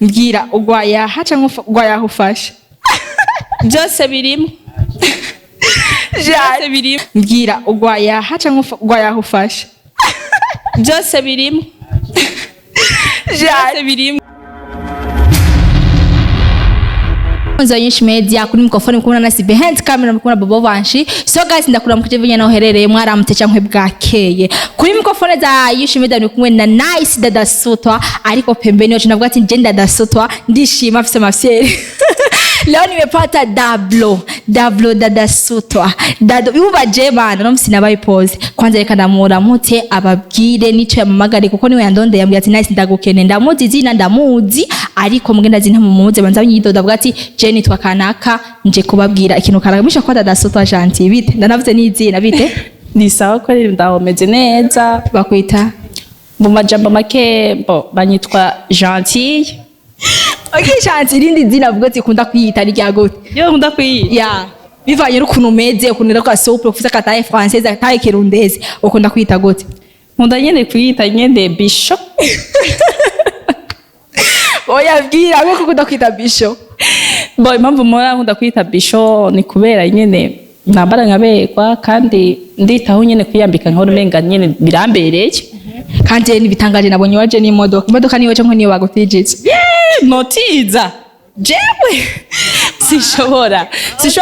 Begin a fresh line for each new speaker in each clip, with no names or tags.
Mbwira, ugwaye aha canke ugwaye aho ufashe?
Byose birimo, byose birimo.
Mbwira, ugwaye aha canke ugwaye aho ufashe?
Byose birimo, byose birimo.
Nzo nyinshi media, kuri microphone mukubona na behind camera mukubona Bobo Banshi. So guys, ndakura mukije vinye naho herereye, mwaramutse canke bwakeye. Kuri microphone za Yishi Media ni kumwe na Nice Dada Sutwa, ariko pembeni yacu navuga ati nje Dada Sutwa ndishima afise amafyeri. Leo nimepata dablo dablo Dada Sutwa dado yubaje bana no msinabaye pose. Kwanza reka ndamuramutse ababwire nico yamamagare, kuko niwe yandondeye, yambwiye ati: "Nice, ndagukene." Ndamuzi izina, ndamuzi, ariko mugenda zina mumuze banza nyidoda, avuga ati: "Je nitwa kanaka, nje kubabwira ikintu kanaka." Misha kwa Dada Sutwa Gentil, bite? Ndanavuze n'izina, bite?
Ni sawa ko ndahomeze neza.
Bakwita?
Mu majambo make, bo banyitwa Gentille.
Okay, Gentil, irindi zina avuga ati kunda kwiyita ni rya gute?
Yo nkunda kwiyita?
Ya, bivanye n'ukuntu umeze, ukuntu rero kwa souple, ufise aka taille française, aka taille kirundeze, ukunda kwiyita gute?
Nkunda nyene kwiyita nyene Bisho.
Oya, bwira ko ukunda kwita Bisho.
Bo impamvu mpora nkunda kwiyita Bisho ni kubera nyene nambara nkaberwa, kandi nditaho nyene kwiyambika nkahora umenga nyene birambereye.
Kandi n'ibitangaje, nabonye waje n'imodoka. Imodoka niyo canke niyo bagutijije?
Notiza jewe sinshobora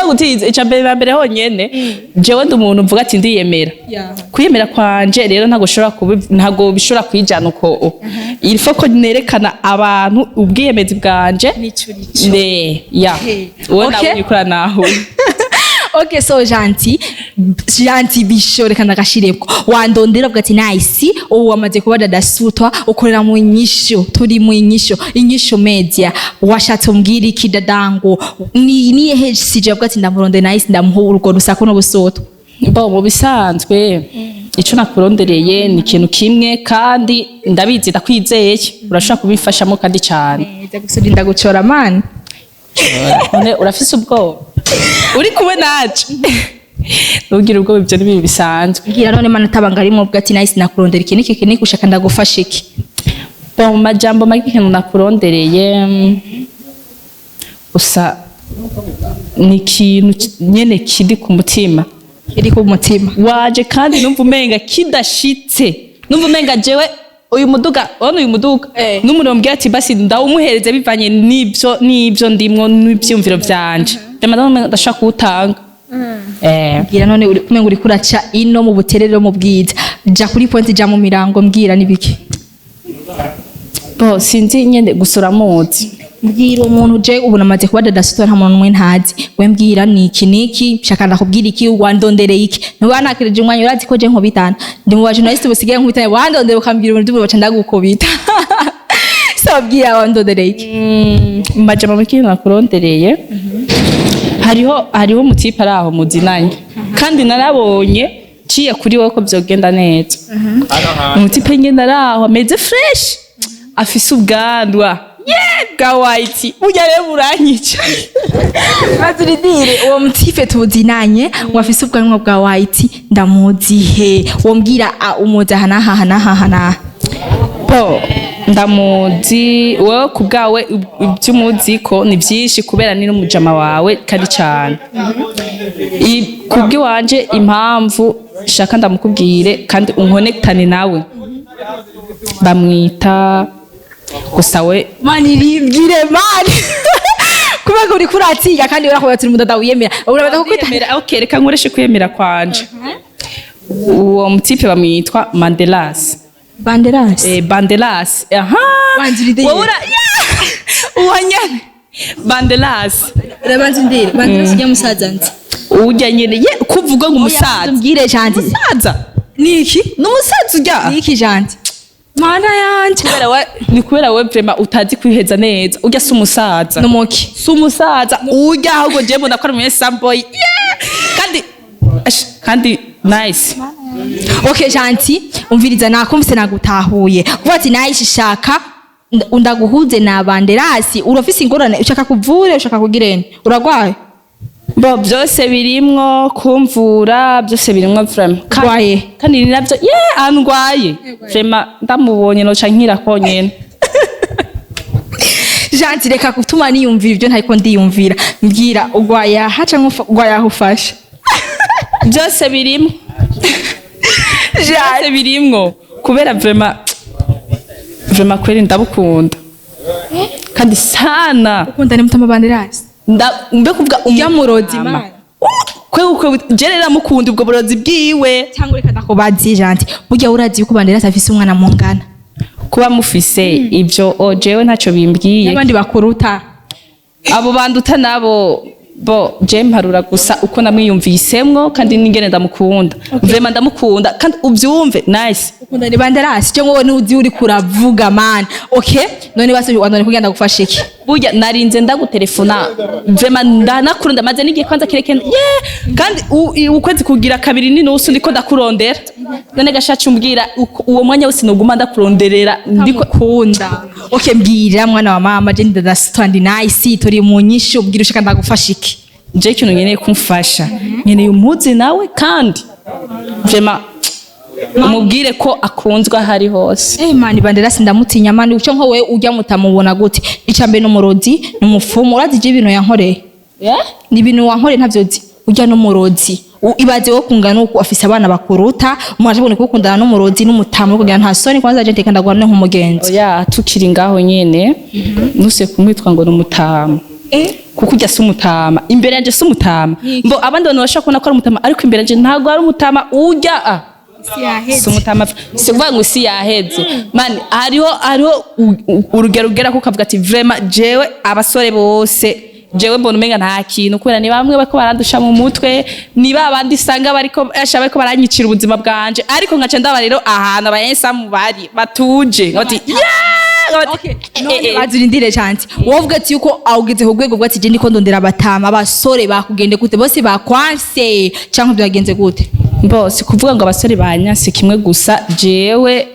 gutiza. Ica mbere na mbere honyene, jewe ndi umuntu mvuga ati ndiyemera. Kwiyemera kwanje rero ntabwo bishobora kwijana uko. Il faut ko nerekana abantu ubwiyemezi bwanje. Ne ya wowe nawe ukora naho.
Okay, so Gentil, Gentil Bisho, reka ndagashireko. Wandondera uvuga ati: "Nice, ubu wamaze kuba Dada Sutwa, ukorera mu Nyisho, turi mu Nyisho, Inyisho Media." Washatse umbwira iki, dadango? Ni niyehe sije avuga ati ndamuronde Nice, ndamuha urwo rusaku n'ubusutwa?
Bo mu bisanzwe ico nakurondereye ni ikintu kimwe, kandi ndabizi, ndakwizeye, urashobora kubifashamo kandi cyane.
Ndagusurinda, ndagucora man.
None urafise ubwoba uri kumwe naje? Ntugire ubwoba, ibyo ni ibintu bisanzwe.
Mbwira none mana, tabanga rimwe uvuga ati: "Nice, nakurondera iki niki iki niki, ushaka ndagufasha iki?"
Bo mu majambo make, ikintu nakurondereye gusa ni ikintu nyene kiri ku mutima.
Kiri ku mutima.
Waje kandi numva umenga kidashitse, numva umenga jewe uyu muduga, urabona uyu muduga, n'umuntu wambwira ati basi ndawumuhereze bivanye n'ibyo ndimwo n'ivyumviro vyanje, ndamara ndashaka kuwutanga.
Mbwira none, uri kumenga uriko uraca ino mu buterere mu bwiza, ja kuri point, ja mu mirango, mbwira nibiki?
Bo sinzi nyene, gusa uramuzi.
Mbwira umuntu. Je ubu namaze kuba Dada Sutwa, nta muntu n'umwe ntazi. We mbwira niki niki, shaka ndakubwira iki, wandondereye iki? Ntiwanakirije umwanya, urazi ko je nkubitana, ndi mu ba journaliste busigaye nkubitana. Wandondera ukambwira ibintu by'ubu, baca ndagukubita. So mbwira, wandondereye iki?
Mu majambo make, nakurondereye hariho umu type ari aho muzinanye, kandi narabonye ciye kuri wowe ko vyogenda neza. Umu type nyene ari aho ameze fresh, afise ubwanwa ye bwa white, burya rero buranyica.
Maziridire, uwo mu type tuzinanye ngo afise ubwanwa bwa white, ndamuzi he? Wombwira umuzi aha n'aha, aha n'aha, aha n'aha?
Bo ndamuzi, wowe ku bwawe ibyo umuzi ko ni byinshi, kubera ni n'umujama wawe kandi cyane. Kubw'iwanje impamvu shaka ndamukubwire kandi unkonektane nawe, bamwita gusa we.
Mani, rimbwire mani, kubera ko uriko uratinya kandi urakubwira ati umudada wiyemera, urabaza kukwita.
Kwiyemera, okay, reka nkoreshe kwiyemera kwanje. Uwo mu type bamwitwa Mandelas.
Banderas?
Eh, Bandelas, aha.
Banziride.
Wowe yeah! Uwo nyene Bandelas.
Rabanza ndire Banderas ujya musaza nzi.
Ujya nyene ye kuvuga ngo umusaza.
Mbwire, Janti.
Umusaza.
Niki?
N'umusaza ujya.
Niki, Janti? Mana yanje.
Kubera we ni kubera we vraiment utazi kwiheza neza. Ujya si umusaza.
Numuki?
Si umusaza ujya, ahubwo jewe mbona ko ari umu samboy, yeah! Kandi ash, kandi nice.
Okay Janti, umviriza, nakumvise, nagutahuye. Kuvuga ati nayishi shaka ndaguhuze na Banderasi, urafise ingorane, ushaka kuvure, ushaka kugirene, uragwaye?
Bo byose birimwo, kumvura byose birimwo vraiment.
Urwaye?
Kandi ni navyo ye andwaye vraiment, ndamubonye noca nkira konyene.
Janti, reka gutuma niyumvira ibyo ntariko ndiyumvira. Mbwira, ugwaye aha canke ugwaye aho ufashe?
Byose birimo, byose birimwo, kubera vraiment, vraiment kweri ndabukunda kandi sana.
Ukunda ni mutama Banderasi?
Mbe kuvuga
Urya murozi,
umutama.
man.
Kwe kwe, je rero mukunda ubwo burozi bwiwe.
Cyangwa reka ndakubazi, Janti, burya urazi yuko Banderasi afise umwana mungana?
Kuba mufise ivyo, o jewe ntacyo bimbwiye.
N'abandi bakuruta.
Abo banduta nabo bo, je mparura gusa uko namwiyumvisemwo kandi n'ingene ndamukunda. Vraiment ndamukunda kandi ubyumve nice.
Ukunda ni Banderasi cyangwa wowe ntuzi uri kuravuga, man? Okay, none basi wanone kugira ndagufashe iki?
Burya narinze ndagutelefona, vraiment ndanakunda, maze n'igihe kwanza kireke ye kandi ukwezi kugira kabiri n'inusu ndiko ndakurondera. None gashacu umbwira uwo mwanya wose noguma ndakuronderera ndiko
Ndikunda. Okay, mbwira mwana wa mama, je ndadastandi nice, turi mu nyishu. Ubwira, ushaka ndagufasha iki?
Je ikintu nkeneye kumfasha, nkeneye umuzi nawe kandi vraiment umubwire ko akunzwe aho ari hose.
Eh man, Banderasi ndamutinya, man. Ucyo nko wewe ujya mutamubona gute? Icambere n'umurozi, n'umupfumu. Urazi je ibintu yankoreye?
Yeah?
Ni ibintu wankoreye ntavyo nzi. Ujya n'umurozi. Ibaze wo kungana uko afise abana bakuruta, umuntu ashobora gukundana n'umurozi n'umutamu kugira nta soni. Kwanza je ndeka ndaguhane nk'umugenzi.
Oya, tukiri ngaho nyene, nuse kumwitwa ngo ni umutama, kuko ujya si umutama imbere yanje, si umutama. Mbo abandi bantu bashobora kubona ko ari umutama, ariko imbere yanje ntabwo ari umutama ujya, ah si umutama. Si ukuvuga ngo isi yaheze, man. Hariho urugero ugera ko ukavuga ati vraiment jewe abasore bose jewe mbona umenga nta kintu, kubera ni bamwe bariko barandusha mu mutwe, ni ba bandi usanga bariko asha bariko baranyicira ubuzima bwanje. Ariko nkaca ndaba rero ahantu abayensamu bari batuje, nkati yeah! Nkati, eh,
None
eh, eh.
bazirindire chanti, wovuga ati yuko awugeze ku rwego bw'ati je ndiko ndondera abatama, abasore bakugende gute? Bose bakwanse canke byagenze gute?
Mbo si kuvuga ngo abasore banyanse kimwe gusa, jewe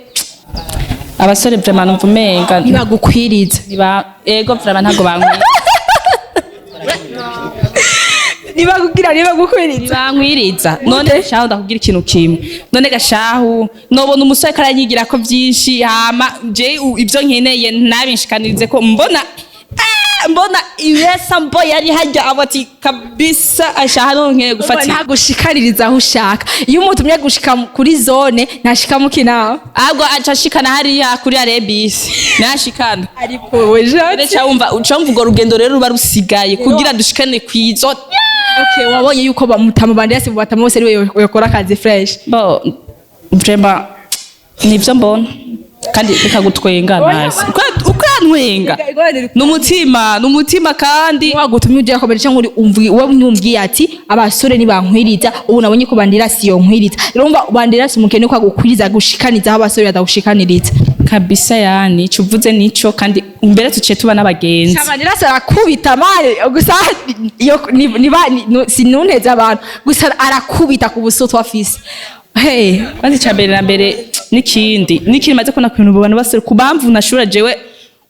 abasore vraiment numva umenga
Ntibagukwiriza.
Ego, vraiment ntabwo bankwiriza.
Ntibakubwira, ntibagukwiriza.
Bankwiriza. None gashahu, ndakubwira ikintu kimwe. None gashahu, nobona umusore karanyigira ko byinshi, hama je ibyo nkeneye ntabinshikanirize ko mbona, mbona ibesa mbo yari hajya abo ati kabisa ashaha no nkeneye gufata.
Ntagushikaririza aho ushaka. Iyo umutumye gushika kuri zone, ntashika mu kinama.
Ahubwo aca ashikana hariya kuri arebisi nashikana.
Ariko we
Rero ca wumva urwo rugendo rero ruba rusigaye kugira dushikane kwizo.
Okay, wabonye yuko bamutama Banderasi mu batama bose ariwe yokora akazi fresh?
Bo vraiment nivyo mbona kandi reka gutwenga nice ukantwenga, n'umutima kandi.
Wagutumye ujya komera cyangwa uri umvi wowe nyumviye ati abasore nibankwiriza? Ubu nabonye ko Banderasi yonkwiriza. Rero umva, Banderasi umukene ko agukwiriza gushikaniza aho abasore badagushikaniriza.
Kabisa, yani ico uvuze nico, kandi mbere tuciye tuba n'abagenzi.
Banderasi arakubita mare gusa iyo niba sinunteze abantu gusa, arakubita ku busutwa afise. Hey.
Kandi icya mbere na mbere n'ikindi maze kubona ku bintu abantu basore, ku mpamvu nashura jewe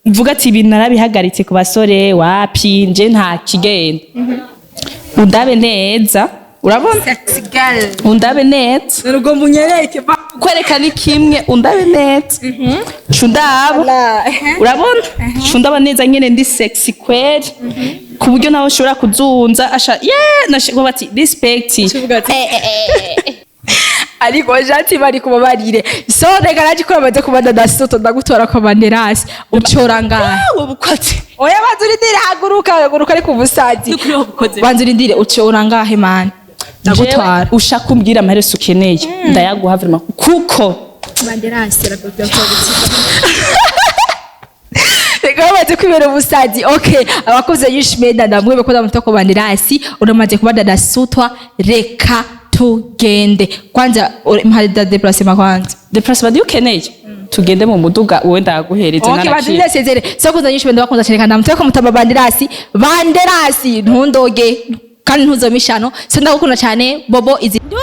mvuga ati ibintu narabihagaritse ku basore, wapi, nje nta kigenda. Undabe neza, urabona?
Sexy girl.
Undabe neza.
Nubwo munyereke.
Kwereka ni kimwe, undabe neza, cundaba, urabona, cundaba neza nyene, ndi sexy kweri, ku buryo nawe ushobora kuzunza asha ye nashaka bati respect.
Ariko jati bari kubabarire. So reka naje ko bamaze kuba dasoto, ndagutora ko Banderasi ucora ngahe?
Wowe bukoze.
Oya, banza urindire, haguruka, haguruka, ariko ubusazi.
Nukuri wabukoze.
Banza urindire, ucora ngahe man, ndagutwara?
Jewe ushaka kumbwira amaherezo ukeneye, ndayaguha vraiment kuko
Banderasi reka bamaze kwibera ubusazi. Okay, abakoze yishimenda ndamwebe ko ndamuta ko Banderasi uramaze kuba dadasutwa. Reka tugende kwanza, mpari déplacement kwanza.
Déplacement niyo ukeneye, tugende mu muduga wowe ndaguhereza.
Okay,
nta na
banza
kimwe.
urindire sezere. So kuza yishimenda bakunda cyane kandi ndamutse ko mutaba Banderasi. Banderasi, ntundoge kandi ntuzomishano. So ndagukunda cyane bobo izi.
Ndiho.